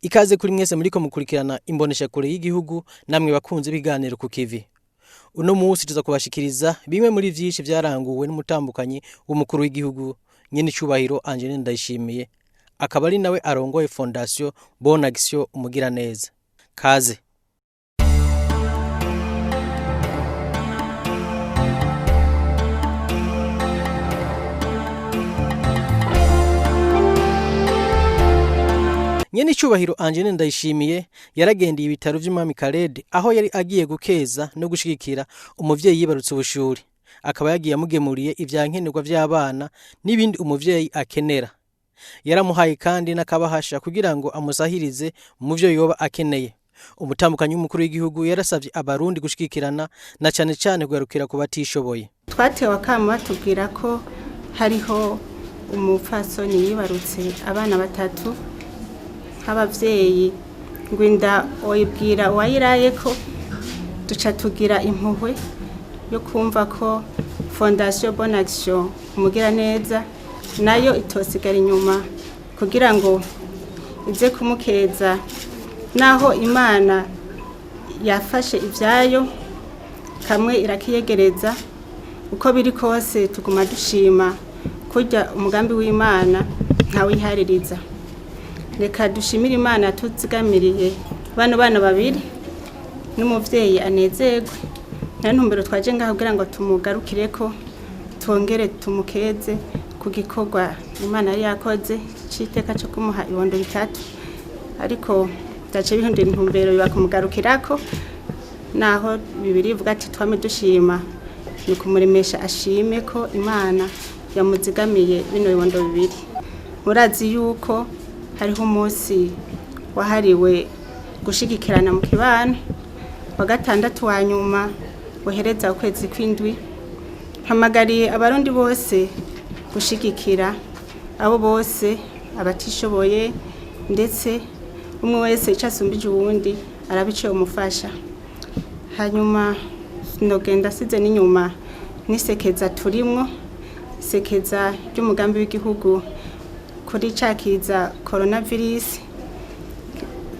Ikaze kuri mwese muriko mukurikirana imboneshakure y'igihugu namwe bakunze ibiganiro ku kivi. Uno munsi tuza kubashikiriza bimwe muri vyinshi vyaranguwe n'umutambukanyi w'umukuru w'igihugu nyene icubahiro Angeline Ndayishimiye, akaba ari nawe arongoye Fondation Bonne Action Umugiraneza. Kaze. Nyene icubahiro Angeline Ndayishimiye yaragendeye ibitaro vy'Umwami Khaled aho yari agiye gukeza no gushigikira umuvyeyi yibarutse ubushuri. Akaba yagiye amugemuriye ivyankenerwa vy'abana n'ibindi umuvyeyi akenera. Yaramuhaye kandi n'akabahasha kugira ngo amusahirize mu vyo yoba akeneye. Umutambukanyi w'umukuru w'igihugu yarasavye abarundi gushigikirana na cane cane kugarukira ku batishoboye. Twatewe akamo batubwira ko hariho umupfasoni yibarutse abana batatu nk'abavyeyi, ngo inda oyibwira uwayirayeko, duca tugira impuhwe yo kumva ko Fondation Bonne Action Umugiraneza nayo itosigara inyuma kugira ngo ize kumukeza, naho Imana yafashe ivyayo kamwe irakiyegereza. Uko biri kose tuguma dushima kurya umugambi w'Imana ntawihaririza. Reka dushimire Imana tuzigamiriye bano bana babiri n'umuvyeyi anezerwe. Nta ntumbero twaje ngaho kugira ngo tumugarukireko, twongere tumukeze ku gikorwa Imana yari yakoze c'iteka co kumuha ibondo bitatu, ariko vyaciye bihindura intumbero biba kumugarukirako, naho Bibiliya ivuga ati twame dushima, ni kumuremesha ashime ko Imana yamuzigamiye bino bibondo bibiri. Murazi yuko hariho umunsi wahariwe gushigikirana mu kibano, wa gatandatu wa nyuma uhereza ukwezi kw'indwi. Mpamagariye abarundi bose gushigikira abo bose abatishoboye, ndetse umwe wese ico asumbije uwundi araba ico yomufasha. Hanyuma nogenda asize n'inyuma n'isekeza turimwo, isekeza ry'umugambi w'igihugu kuri ca kiza coronavirus,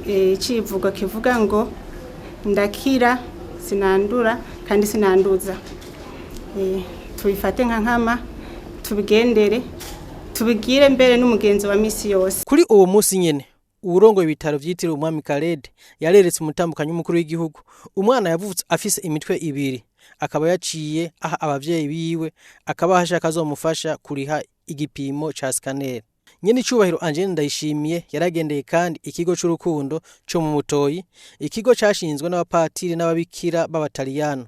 icivugo kivuga ngo ndakira sinandura kandi sinanduza. Tubifate nka nkama, tubigendere, tubigire mbere n'umugenzo wa misi yose. Kuri uwo munsi nyene uwurongoye ibitaro vyitiriwe Umwami Khaled yareretse umutambukanyi w'umukuru w'igihugu umwana yavutse afise imitwe ibiri, akaba yaciye aha abavyeyi biwe akabahasha akazomufasha kuriha igipimo ca scanner. Nyene icubahiro Angeline Ndayishimiye yaragendeye kandi ikigo c'urukundo co mu Mutoyi, ikigo cashinzwe n'abapatiri n'ababikira b'abataliyano,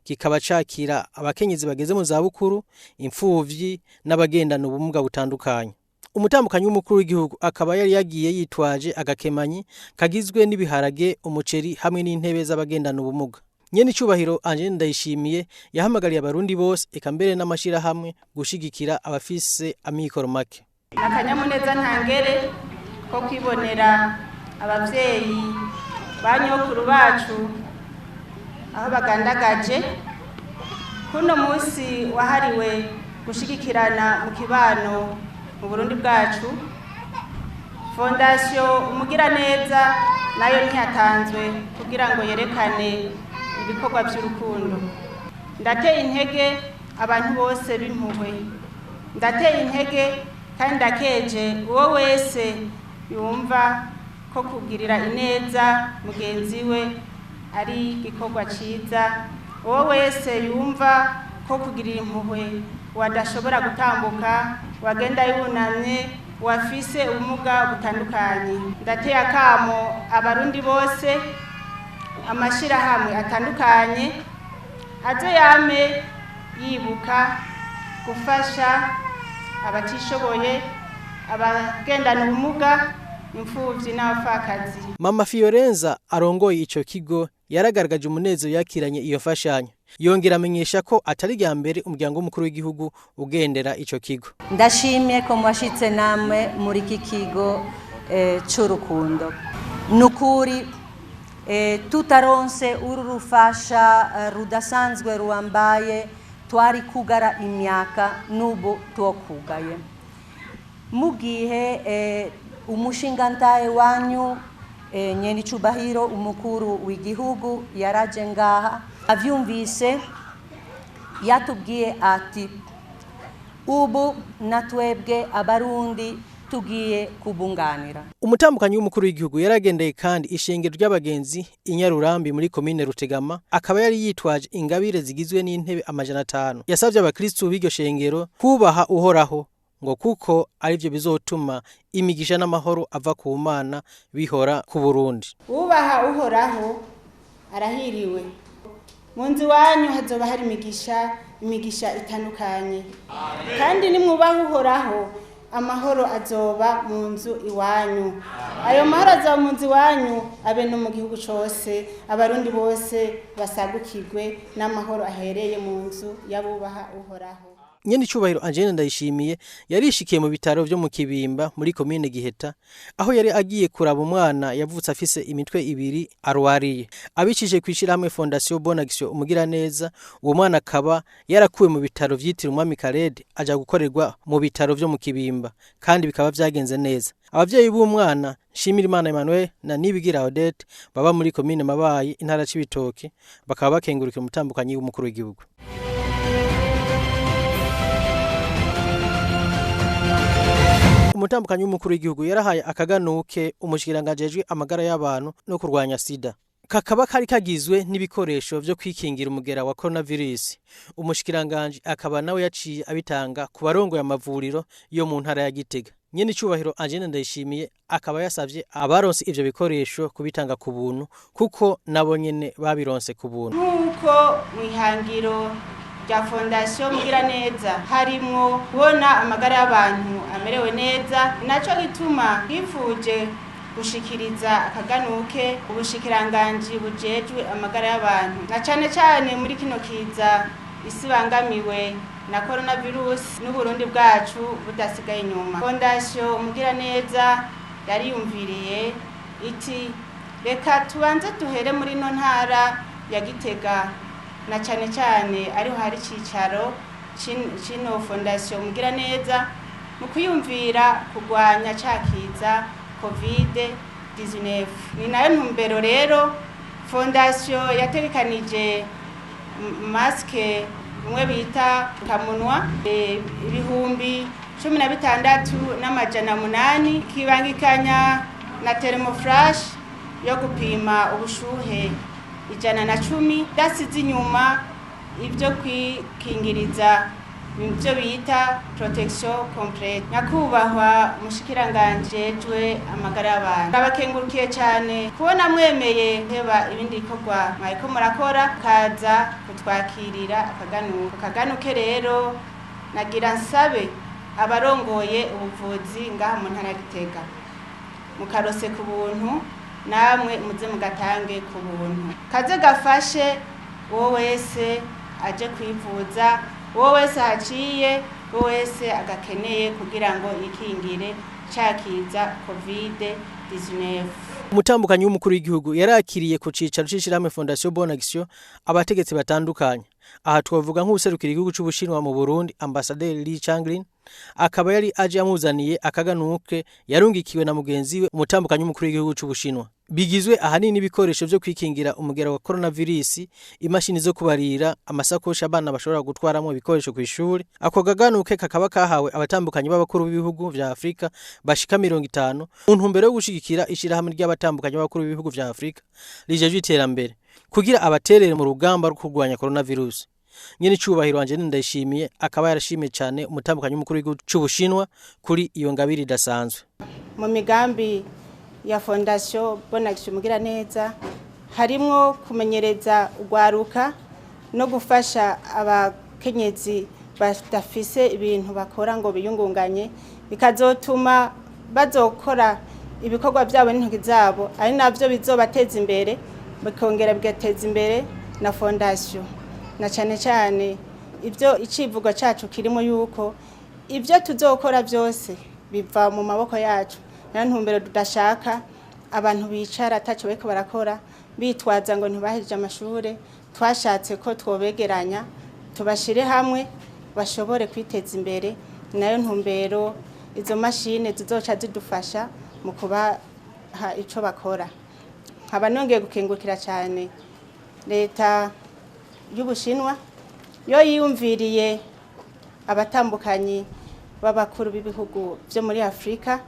kikaba cakira abakenyezi bageze mu zabukuru, imfuvyi n'abagendana ubumuga butandukanye. Umutambukanyi w'umukuru w'igihugu akaba yari yagiye yitwaje agakemanyi kagizwe n'ibiharage, umuceri hamwe n'intebe z'abagendana ubumuga. Nyene icubahiro Angeline Ndayishimiye yahamagariye abarundi bose eka mbere n'amashirahamwe gushigikira abafise amikoro make. Akanyamuneza ntangere ko kwibonera abavyeyi ba nyokuru bacu aho bagandagaje. Kuno munsi wahariwe gushigikirana mu kibano mu Burundi bwacu, Fondation Umugiraneza nayo ntiyatanzwe kugira ngo yerekane ibikorwa vy'urukundo. Ndateye intege abantu bose b'impuhwe, ndateye intege kandi ndakeje uwo wese yumva ko kugirira ineza mugenzi we ari igikorwa ciza, uwo wese yumva ko kugirira impuhwe wadashobora gutambuka, wagenda yunamye, wafise ubumuga butandukanye. Ndateye akamo abarundi bose, amashirahamwe atandukanye aze yame yibuka gufasha abatishoboye, abagendana ubumuga, imfuvyi n'abapfakazi. Mama Fiorenza arongoye ico kigo yaragaragaje umunezero yakiranye iyo mfashanyo, yongera amenyesha ko atari irya mbere umuryango w'umukuru w'igihugu ugendera ico kigo. Ndashimye ko mwashitse namwe muri iki kigo c'urukundo. Nukuri tutaronse uru rufasha rudasanzwe ruambaye, twari kugara imyaka n'ubu twokugaye. Mu gihe umushingantahe wanyu Nyenicubahiro umukuru w'igihugu yaraje ngaha avyumvise, yatubwiye ati ubu natwebwe Abarundi tugiye kubunganira. Umutambukanyi w'umukuru w'igihugu yaragendeye kandi ishengero ry'abagenzi Inyarurambi muri komine Rutegama, akaba yari yitwaje ingabire zigizwe n'intebe 500. Yasavye abakristu b'iryo shengero kubaha Uhoraho ngo kuko arivyo bizotuma imigisha n'amahoro ava ku Mana bihora ku Burundi. Ubaha Uhoraho arahiriwe. Mu nzu iwanyu hazoba hari imigisha itandukanye. Kandi nimwubaha Uhoraho, amahoro azoba mu nzu iwanyu. Ayo mahoro azoba mu nzu iwanyu abe no mu gihugu cose, Abarundi bose basagukirwe n'amahoro ahereye mu nzu y'abubaha Uhoraho. Nyene icubahiro Angeline Ndayishimiye yarishikiye mu bitaro vyo mu Kibimba muri komine Giheta, aho yari agiye kuraba umwana yavutse afise imitwe ibiri arwariye. Abicishije kw'ishirahamwe Fondation Bonne Action Umugiraneza, uwo mwana akaba yarakuwe mu bitaro vyitiriwe Umwami Khaled aja gukorerwa mu bitaro vyo mu Kibimba, kandi bikaba vyagenze neza. Abavyeyi b'umwana Nshimirimana Emmanuel na Nibigira Odette baba muri komine Mabayi, intara Cibitoke, bakaba bakengurukira umutambukanyi w'umukuru w'igihugu. Umutambukanyi w'umukuru w'igihugu yarahaye akaganuke umushikiranganji ajejwe amagara y'abantu no kurwanya sida. Kakaba kari kagizwe n'ibikoresho vyo kwikingira umugera wa coronavirus. Umushikiranganji akaba nawe yaciye abitanga ku barongoye amavuriro yo mu ntara ya Gitega. Nyene icubahiro Angeline Ndayishimiye akaba yasavye abaronse ivyo bikoresho kubitanga ku buntu, kuko nabo nyene babironse ku buntu. Nk'uko mwihangiro rya Fondation Mugiraneza harimwo kubona amagara y'abantu amerewe neza, naco gituma twifuje gushikiriza akaganuke ubushikiranganji bujejwe amagara y'abantu, na cane cane muri kino kiza isi bangamiwe na coronavirus n'Uburundi bwacu budasigaye inyuma. Fondation Mugiraneza yariyumviriye iti reka tubanze duhere muri no ntara ya Gitega, na cane cane ariho hari icicaro cino Fondation Mugiraneza mu kwiyumvira kurwanya ca kiza COVID-19. Ni nayo ntumbero rero Fondation yategekanije maske bimwe bita kamunwa 16,800, ikibangikanya na thermoflash yo gupima ubushuhe 110, dasize inyuma ibyo kwikingiriza ibyo bita protection complete. Nyakubahwa mushikiranganje ejwe amagara y'abantu, abakengurukiye cyane kubona mwemeye heba ibindi bikorwa mwariko murakora kaza kutwakirira akaganuka. Akaganuke rero nagira nsabe abarongoye ubuvuzi ngaha mu ntara ya Gitega, mukarose ku buntu namwe muze mugatange ku buntu, kaze gafashe uwo wese aje kwivuza, uwo wese ahaciye, uwo wese agakeneye kugira ngo yikingire ca kiza COVID-19. Umutambukanyi w'umukuru w'igihugu yarakiriye ku cicaro c'ishirahamwe Fondation Bonne Action abategetsi batandukanye. Aha twavuga nk'uwuserukira igihugu c'Ubushinwa mu Burundi, Ambassadeur Li Changlin, akaba yari aje amuzaniye akaganuke yarungikiwe na mugenzi we umutambukanyi w'umukuru w'igihugu c'Ubushinwa. Bigizwe ahanini n'ibikoresho vyo kwikingira umugera wa coronavirus, imashini zo kubarira, amasakoshi abana bashobora gutwaramo ibikoresho kw'ishuri. Ako kaganuke kakaba kahawe abatambukanyi b'abakuru b'ibihugu vya Afrika bashika 50 mu ntumbero yo gushigikira ishirahamwe ry'abatambukanyi b'abakuru b'ibihugu vya Afrika rijejwe iterambere, kugira abaterere mu rugamba rwo kurwanya coronavirus. Nyene icubahiro Angeline Ndayishimiye akaba yarashimiye cane umutambukanyi w'umukuru w'igihugu c'Ubushinwa kuri iyo ngabire idasanzwe. Mu migambi ya Fondation Bonne Action Mugiraneza harimwo kumenyereza urwaruka no gufasha abakenyezi badafise ibintu bakora ngo biyungunganye, bikazotuma bazokora ibikorwa byabo n'intoki zabo, ari navyo bizobateza imbere, bikongera bigateza imbere na fondation. Na cane cane ivyo icivugo cacu kirimo yuko ivyo tuzokora byose biva mu maboko yacu. Nayo ntumbero tudashaka abantu bicara ataco bariko barakora bitwaza ngo ntibahejeje amashure, twashatse ko twobegeranya tubashire hamwe bashobore kwiteza imbere. Nayo ntumbero izo mashine zizoca zidufasha mu kubaha ico bakora. Nkaba nongeye gukengurukira cyane leta y'Ubushinwa yo yiyumviriye abatambukanyi b'abakuru b'ibihugu byo muri Afurika.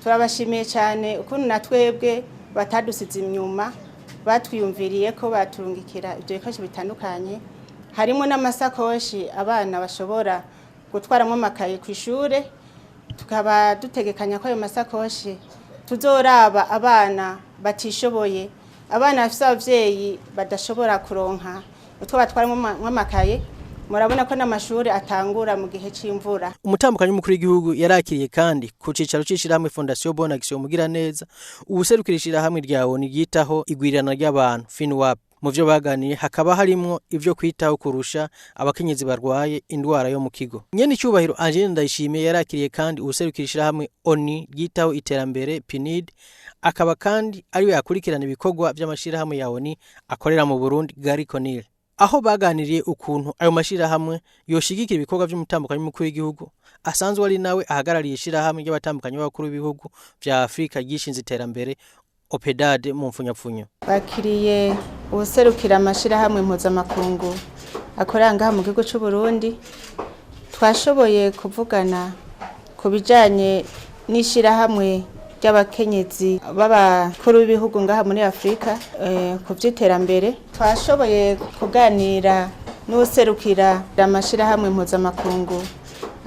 Turabashimiye cyane ukuntu na twebwe batadusize inyuma, batwiyumviriye ko baturungikira ibyo bikoresho bitandukanye, harimo n'amasakoshi abana bashobora gutwaramo amakaye ku ishure. Tukaba dutegekanya ko ayo masakoshi tuzoraba abana batishoboye, abana bafise abavyeyi badashobora kuronka utwo batwaramo amakaye. Murabona ko n'amashuri atangura mu gihe c'imvura. Umutambukanyi w'umukuru w'igihugu yarakiriye kandi ku cicaro c'ishirahamwe Fondation Bonne Action Mugiraneza uwuserukira ishirahamwe rya ONU ryitaho igwirirana ry'abantu FINWAP. Mu vyo baganiye hakaba harimwo ivyo kwitaho kurusha abakenyezi barwaye indwara yo mu kigo. Nyene icubahiro Angeline Ndayishimiye yarakiriye kandi uwuserukira ishirahamwe ONU ryitaho iterambere PNUD, akaba kandi ariwe akurikirana ibikorwa vy'amashirahamwe ya ONU akorera mu Burundi, Gary Conil, aho baganiriye ukuntu ayo mashirahamwe yoshigikira ibikorwa vy'umutambukanyi w'umukuru w'igihugu asanzwe ari nawe ahagarariye ishirahamwe ry'abatambukanyi b'abakuru b'ibihugu vya Afurika ryishinze iterambere OPEDAD mu mfunyapfunyo. Bakiriye uwuserukira amashirahamwe mpuzamakungu akorera ngaha mu gihugu c'u Burundi. Twashoboye kuvugana ku bijanye n'ishirahamwe ry'abakenyezi b'abakuru b'ibihugu ngaha muri Afurika ku vy'iterambere. Twashoboye kuganira n'uwuserukira amashirahamwe mpuzamakungu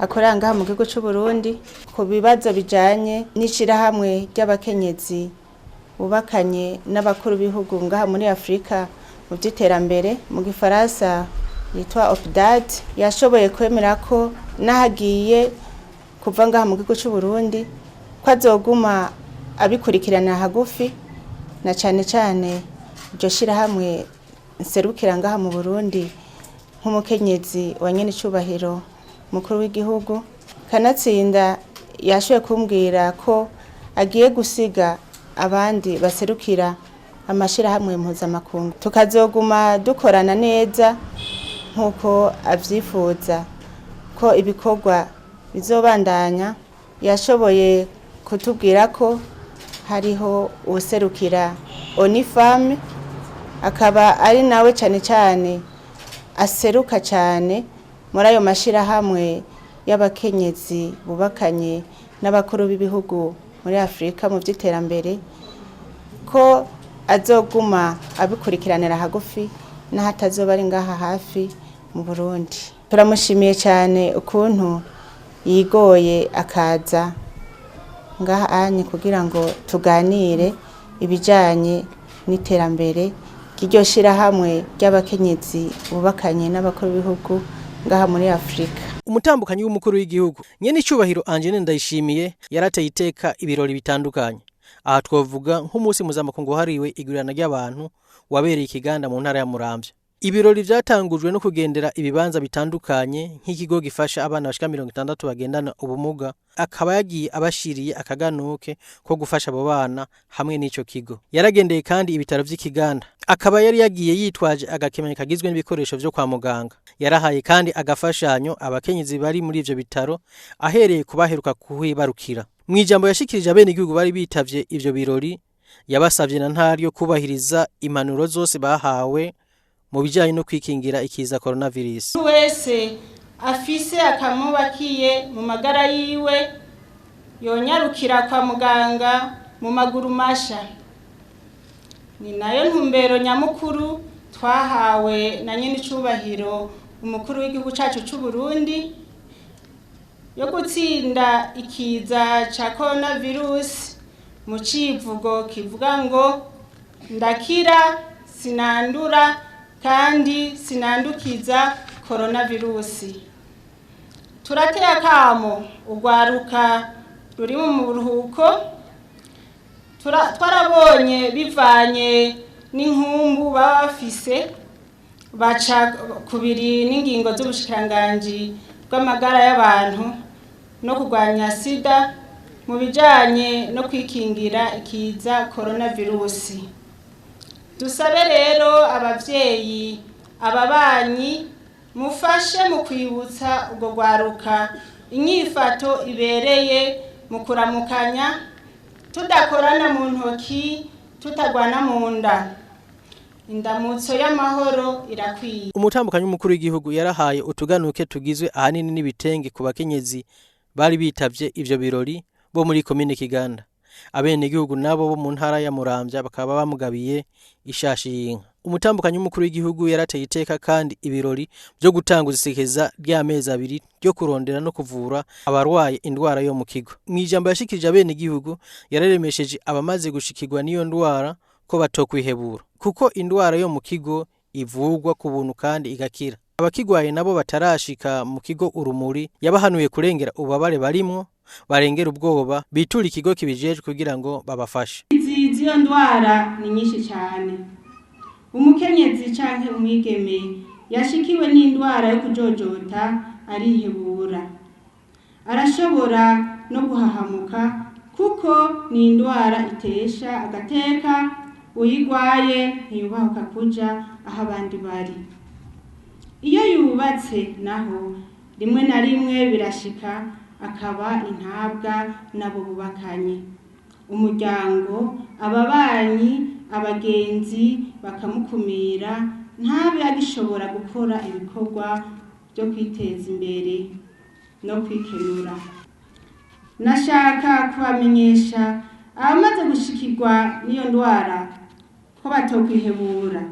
akorera ngaha mu gihugu c'u Burundi ku bibazo bijanye n'ishirahamwe ry'abakenyezi bubakanye n'abakuru b'ibihugu ngaha muri Afurika mu vy'iterambere, mu gifaransa yitwa OPDAD. Yashoboye kwemera ko n'ahagiye kuva ngaha mu gihugu c'u Burundi ko azoguma abikurikirana hagufi, na cane cane iryo shirahamwe nserukira ngaha mu Burundi nk'umukenyezi wa nyene icubahiro mukuru w'igihugu. Kanatsinda yashoboye kumbwira ko agiye gusiga abandi baserukira amashirahamwe mpuzamakungu, tukazoguma dukorana neza nk'uko avyifuza ko ibikorwa bizobandanya. Yashoboye kutubwira ko hariho uwuserukira ONIFAM, akaba ari nawe cane cane aseruka cane muri ayo mashirahamwe y'abakenyezi bubakanye n'abakuru b'ibihugu muri Afurika mu vy'iterambere, ko azoguma abikurikiranira hagufi n'ahatazoba ari ngaha hafi mu Burundi. Turamushimiye cyane ukuntu yigoye akaza ngaha anye kugira ngo tuganire ibijanye n'iterambere ry'iryo shirahamwe ry'abakenyezi bubakanye n'abakuru b'ibihugu ngaha muri Afurika. Umutambukanyi w'umukuru w'igihugu nyene icubahiro Angeline Ndayishimiye yarateye iteka ibirori bitandukanye. Aha twovuga nk'umunsi mpuzamakungu wahariwe igwirirana ry'abantu wabereye ikiganda mu ntara ya Muramvya. Ibirori vyatangujwe no kugendera ibibanza bitandukanye nk'ikigo gifasha abana bashika 60 bagendana ubumuga, akaba yagiye abashiriye akaganuke ko gufasha abo bana hamwe n'ico kigo. Yaragendeye kandi ibitaro vy'ikiganda, akaba yari yagiye yitwaje agakemanyi kagizwe n'ibikoresho vyo kwa muganga. Yarahaye kandi agafashanyo abakenyezi bari muri ivyo bitaro, ahereye kubaheruka kuhibarukira. Mw'ijambo yashikirije abenegihugu bari bitavye ivyo birori, yabasavye na ntaryo kubahiriza impanuro zose bahawe mu bijanye no kwikingira ikiza coronavirus. Wese afise akamubakiye mu magara yiwe yonyarukira kwa muganga mu maguru masha. Ni nayo ntumbero nyamukuru twahawe na nyene icubahiro umukuru w'igihugu cacu c'u Burundi yo gutsinda ikiza ca coronavirus mu civugo kivuga ngo ndakira sinandura kandi sinandukiza coronavirusi. Turateye akamo urwaruka ruri mu buruhuko. Twarabonye bivanye n'inkumbu baba bafise baca kubiri n'ingingo z'ubushikiranganji bw'amagara y'abantu no kurwanya sida mu bijanye no kwikingira ikiza coronavirusi. Dusabe rero abavyeyi, ababanyi, mufashe mu kwibutsa ubwo rwaruka inyifato ibereye mu kuramukanya, tudakorana mu ntoki, Tutagwana mu nda, indamutso y'amahoro irakwiye. Umutambukanyi w'umukuru w'igihugu yarahaye utuganuke tugizwe ahanini n'ibitenge ku bakenyezi bari bitavye ivyo birori bo muri komine Kiganda. Abenegihugu nabo bo mu ntara ya Muramvya bakaba bamugabiye ishashi y'inka. Umutambukanyi w'umukuru w'igihugu yarateye iteka kandi ibirori vyo gutanguza isekeza ry'amezi abiri ryo kurondera no kuvura abarwaye indwara yo mu kigo. Mw'ijambo yashikirije abenegihugu, yararemesheje abamaze gushikirwa n'iyo ndwara ko batokwihebura, kuko indwara yo mu kigo ivurwa ku buntu kandi igakira. Abakigwaye nabo batarashika mu kigo Urumuri, yabahanuye kurengera ububabare barimwo, barengera ubwoba, bitura ikigo kibijejwe kugira ngo babafashe. Izi z'iyo ndwara ni nyinshi cyane. Umukenyezi canke umwigeme yashikiwe n'indwara yo kujojota arihebura, arashobora no guhahamuka, kuko ni indwara itesha agateka. Uyigwaye ntiyubahuka kuja aho abandi bari. Iyo yubatse naho, rimwe na rimwe birashika akaba intabwa n'abo bubakanye, umuryango, ababanyi, abagenzi bakamukumira, ntabe agishobora gukora ibikorwa byo kwiteza imbere no kwikenura. Nashaka kubamenyesha abamaze gushikirwa n'iyo ndwara ko batokwihebura,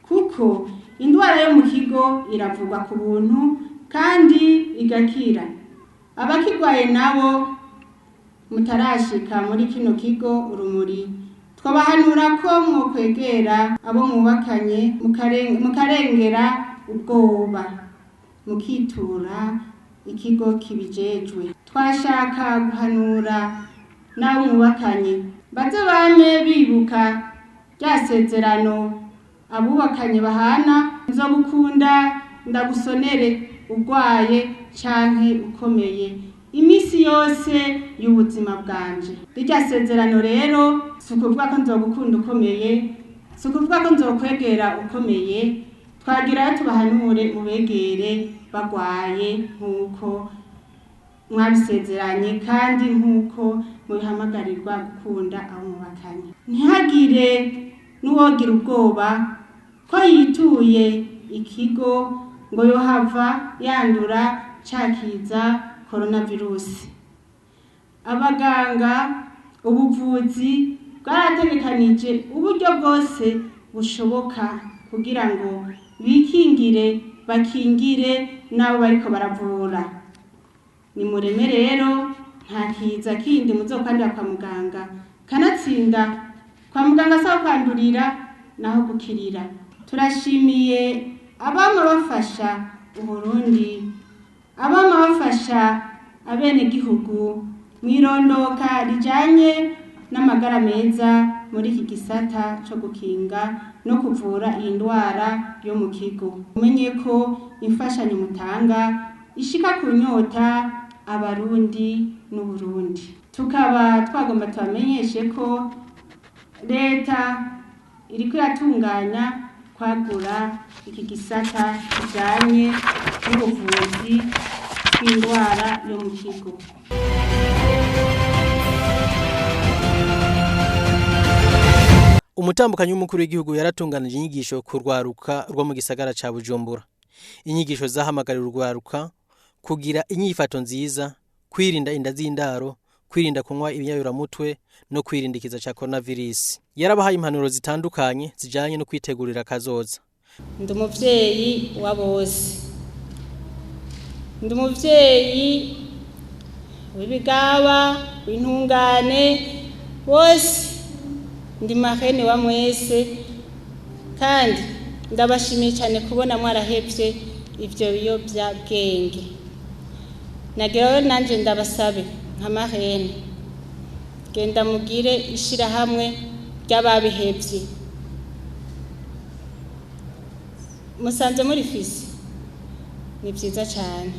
kuko indwara yo mu kigo iravurwa ku buntu kandi igakira. Abakigwaye nabo mutarashika muri kino kigo Urumuri, twabahanura ko mwokwegera abo mwubakanye, mukarengera ubwoba, mukitura ikigo kibijejwe. Twashaka guhanura n'abo mwubakanye baze bame bibuka rya sezerano abubakanye bahana: "Nzogukunda ndagusonere, urwaye canke ukomeye, iminsi yose y'ubuzima bwanje." Rirya sezerano rero si ukuvuga ko nzogukunda ukomeye, si ukuvuga ko nzokwegera ukomeye. Twagirayo tubahanure mubegere bagwaye, nk'uko mwabisezeranye kandi nk'uko mubihamagarirwa gukunda abo mubakanye. Ntihagire n'uwogira ubwoba ko yituye ikigo ngo yohava yandura ca kiza coronavirus. Abaganga, ubuvuzi bwarategekanije uburyo bwose bushoboka kugira ngo bikingire, bakingire n'abo bariko baravura. Nimureme rero, nta kiza kindi muzokwandura kwa muganga. Kanatsinda kwa muganga saho kwandurira naho gukirira. Turashimiye abama bafasha Uburundi, abama bafasha abenegihugu mw'irondoka rijanye n'amagara meza muri iki gisata co gukinga no kuvura iyi ndwara yo mu kigo. Umenye ko imfashanyo mutanga ishika ku nyota Abarundi n'Uburundi. Tukaba twagomba tubamenyeshe ko leta iriko iratunganya kwagura iki gisata kijanye n'ubuvuzi bw'indwara yo mu kigo. Umutambukanyi w'umukuru w'igihugu yaratunganije inyigisho ku rwaruka rwo mu gisagara ca Bujumbura. Inyigisho zahamagarira urwaruka kugira inyifato nziza, kwirinda inda z'indaro, kwirinda kunywa ibinyayuramutwe no kwirinda ikiza ca coronavirus. Yarabahaye impanuro zitandukanye zijanye no kwitegurira kazoza. Ndi umuvyeyi wa bose, ndi umuvyeyi w'ibigaba, w'intungane bose, ndi marraine wa mwese, kandi ndabashimiye cyane kubona mwarahevye ivyo biyovyabwenge. Nagira rero nanje ndabasabe nka marraine, genda mugire ishirahamwe ry'ababihevye. Musanze murifise, ni vyiza cane.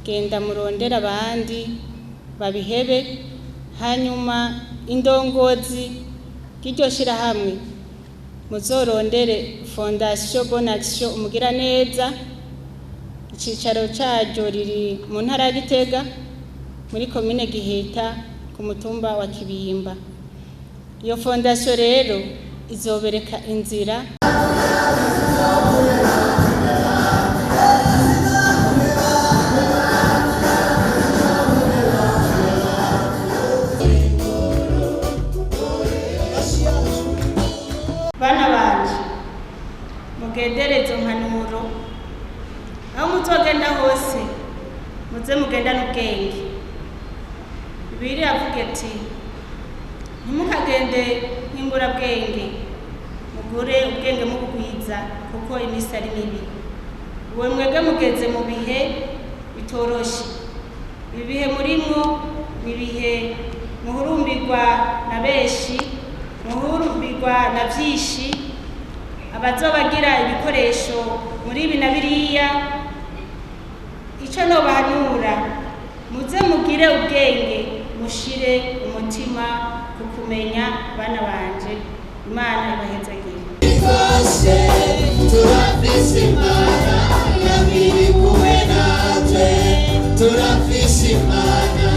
Genda murondere abandi babihebe, hanyuma indongozi ry'iryo shirahamwe muzorondere Fondation Bonne Action Umugiraneza. Icicaro caryo riri mu ntara ya Gitega, muri komine Giheta, ku mutumba wa Kibimba. Iyo fondasiyo rero izobereka inzira. Bana banje, mugendere izo mpanuro aho muzogenda hose, muze mugenda n'ubwenge. Bibiliya iravuga ati: "Ntimukagende nk'imburabwenge, mugure ubwenge mubugwiza, kuko iminsi ari mibi." Uwe mwebwe mugeze mu bihe bitoroshe. Ibi bihe murimwo ni ibihe muhurumbirwa na benshi, muhurumbirwa na vyinshi, abazobagira ibikoresho muri ibi na biriya. Ico nobahanura, muze mugire ubwenge, mushire umutima ku kumenya. Bana banje, Imana ibahezagire. Kose turafise Imana yabiri kumwe natwe, turafise Imana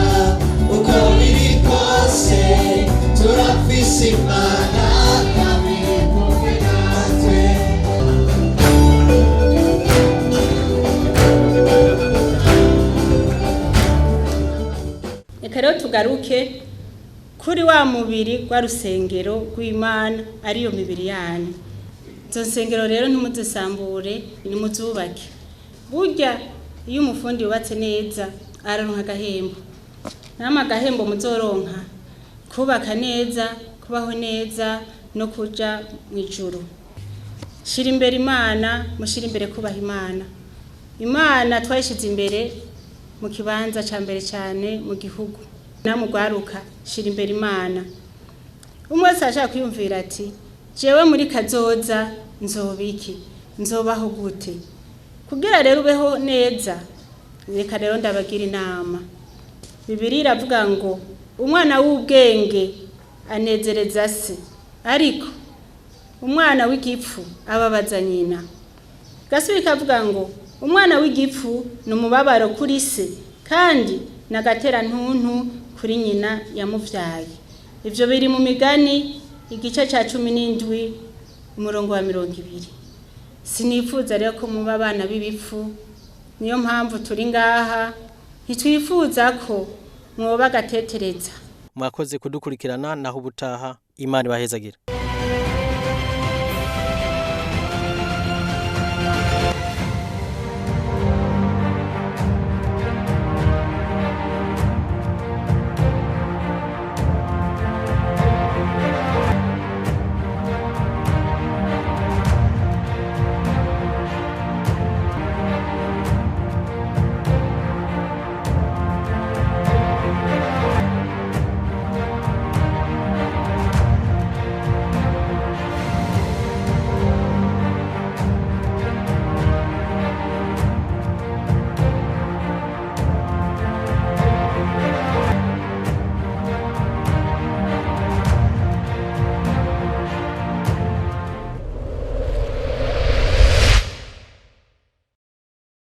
uko biri kose, turafise Imana yabiri kumwe natwe. Reka rero tugaruke kuri wa mubiri rwa rusengero rw'Imana, ariyo mibiri yanyu. Izo nsengero rero ntimuzisambure, nimuzubake. Burya iyo umufundi yubatse neza araronka agahembo. Namwe agahembo muzoronka, kubaka neza, kubaho neza no kuja mu ijuru. Shira imbere Imana, mushira imbere kubaha Imana. Imana twayishize imbere mu kibanza ca mbere cyane mu gihugu. Namugwaruka, shira imbere Imana. Umwe wese ashaka kwiyumvira ati: "Jewe muri kazoza nzoba iki? Nzobaho gute?" Kugira rero ubeho neza, reka rero ndabagira inama. Bibiliya iravuga ngo: "Umwana w'ubwenge anezereza se, ariko umwana w'igipfu ababaza nyina." Gasubira ikavuga ngo: "Umwana w'igipfu ni umubabaro kuri se, kandi n'agaterantuntu kuri nyina yamuvyaye." Ivyo biri mu Migani, igice ca 17, umurongo wa 20. Sinifuza rero ko muba abana b'ibipfu. Niyo mpamvu turi ngaha. Ntitwifuza ko mwoba agatetereza. Mwakoze kudukurikirana, naho ubutaha. Imana ibahezagire.